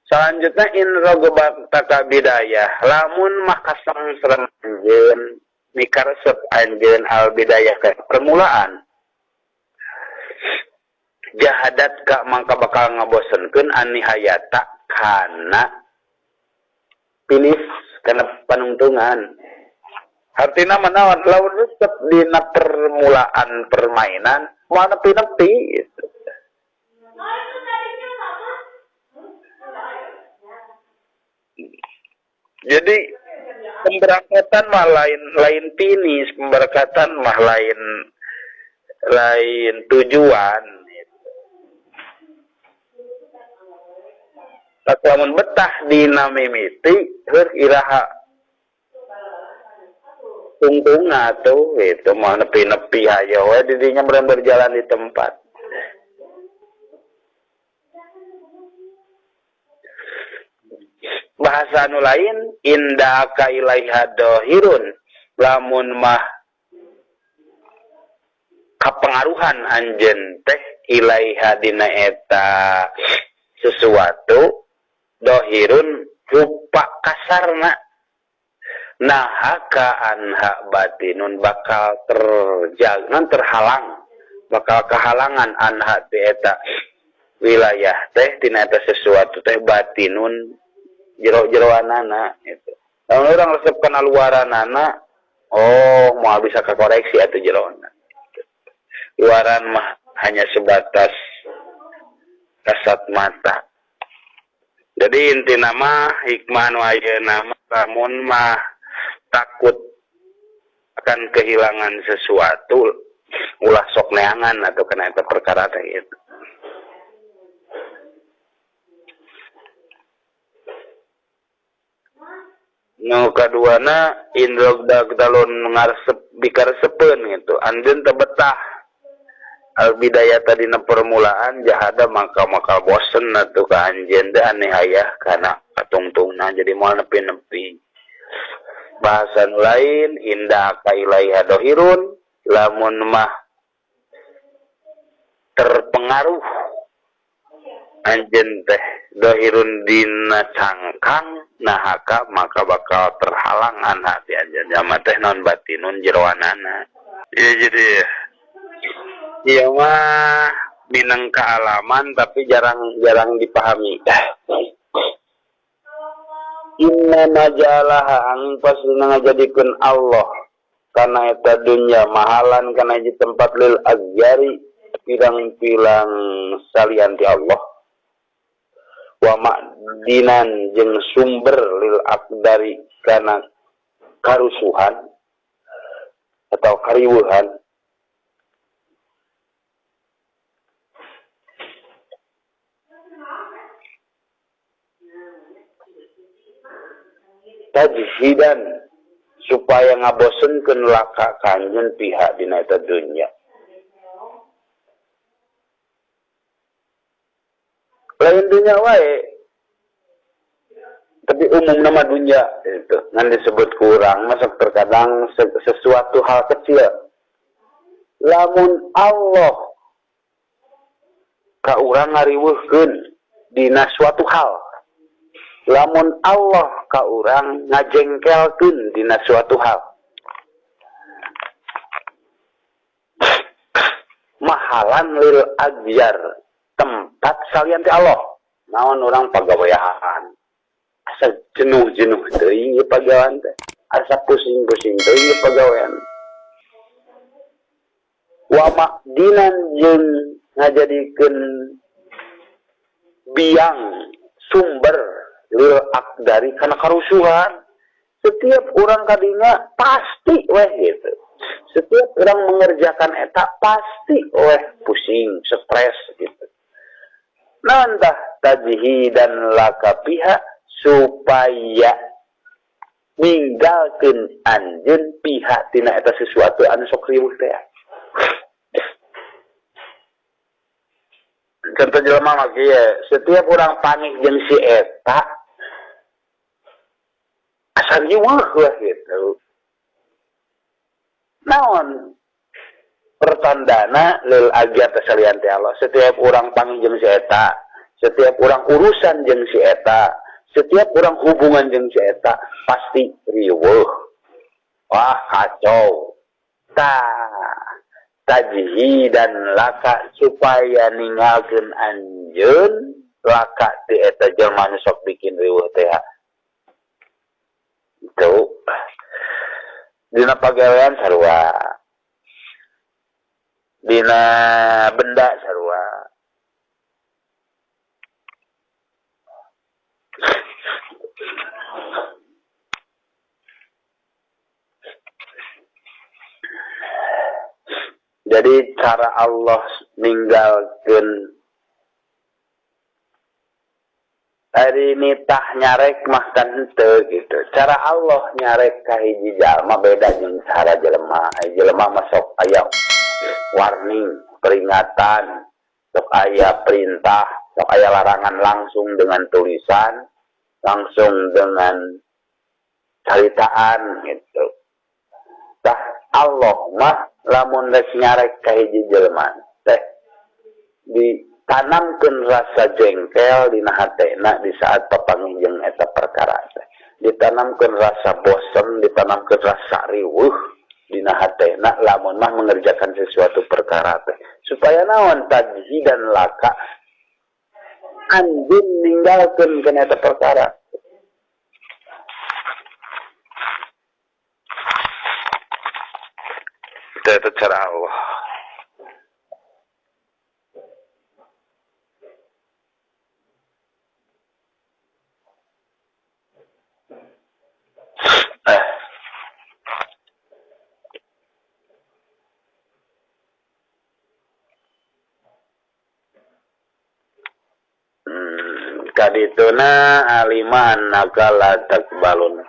Selanjutnya in ragobta bidayah, lamun mah kasangsreng anjeun, mikaresep anjeun al bidayah ke permulaan, jahadat ka mangka bakal ngabosenkeun an-nihayata kana finish, kana panungtungan. Artina manaon? Lamun resep dina permulaan permainan moal nepi-nepi gitu. Jadi pemberangkatan mah lain lain finish, pemberangkatan mah lain lain tujuan. Tak lamun betah dina mimiti, heur iraha tungtungna tuh itu mah nepi-nepi hayo we didinya berjalan di tempat. Bahasa anu lain inda ka ilaiha dohirun, lamun mah kapengaruhan anjeun teh ilaiha dina eta sesuatu dohirun rupa kasarna, nahaka anha batinun bakal terjaga, terhalang, bakal kehalangan anha ti eta wilayah teh tina eta sesuatu teh batinun jero-jeroanana gitu. Lamun urang resep kana luaranana, oh moal bisa kakoreksi atuh jerona. Luaran mah hanya sebatas kasat mata. Jadi inti nama hikmah nu ayeuna mah lamun mah takut akan kehilangan sesuatu ulah sok neangan atau kena eta perkara teh gitu. Nu kaduana indrog dagdalon ngaresep bikaresepeun gitu. Anjeun teu betah al bidayah tadina permulaan jahada maka makal bosen atuh ka anjeun teh aneh hayah kana katungtungna jadi moal nepi-nepi. Bahasa nu lain indah ka ilaiha dohirun lamun mah terpengaruh anjeun teh dohirun dina cangkang nahaka maka bakal terhalang anha ti anjeun jama teh non batinun jeroanana. Ya jadi iya mah minang kealaman tapi jarang-jarang dipahami. Inna majalaha angin pasti ngajadikeun Allah kana eta dunya mahalan kana hiji tempat lil agyari pirang-pirang salian ti Allah wa ma'dinan jeung sumber lil akdari kana karusuhan atau kariweuhan. Tajhidan supaya ngabosenkeun laka ka anjeun pihak dina eta dunya. Lain dunya wae, tapi umum nama dunya itu ngan disebut kurang masuk terkadang sesuatu hal kecil. Lamun Allah ka urang ngariweuhkeun dina suatu hal, lamun Allah ka urang ngajengkelkeun dina suatu hal, mahalan lil agyar tempat salian ti Allah. Naon urang pagawean asa jenuh-jenuh teuing ieu pagawean teh, asa pusing-pusing teuing ieu pagawean. Wa ma'dinan jeung ngajadikeun biang sumber lil akdari kana karusuhan. Setiap urang kadinya pasti weh gitu. Setiap orang mengerjakan eta pasti weh pusing, stres gitu. Nantah tajhidan laka pihak supaya ninggalkeun anjeun pihak tina eta sesuatu anu sok riweuh teh. Contoh jelema mah kieu, setiap urang panik jeung si eta asa riweuh weh gitu. Naon pertandana lil agyar teh salian ti Allah. Setiap urang panggih jeung si eta, Setiap orang urusan jeung si eta, setiap orang hubungan jeung si eta pasti riweuh. Wah, kacau. Tah, tajhidan laka supaya ninggalkeun anjeun laka ti eta jelema nu sok bikin riweuh teh. Itu dina pagawean sarua, dina benda sarua. Jadi cara Allah ninggalkeun ari nitah nyarek mah kan henteu gitu. Cara Allah nyarek ka hiji jalma beda jeung cara jelema. Ai jelema mah sok aya warning, peringatan, sok aya perintah, sok aya larangan langsung dengan tulisan, langsung dengan caritaan gitu. Tah Allah mah lamun rek nyarek ka hiji jelema teh ditanamkeun rasa jengkel dina hatena di saat papanggih jeung eta perkara teh. Ditanamkeun rasa bosen, ditanamkeun rasa riweuh dina hatena lamun mah mengerjakan sesuatu perkara teh. Supaya naon tajhidan laka anjeun ninggalkeun kana eta perkara. Itu cara Allah. Kadituna aliman nakala takbalun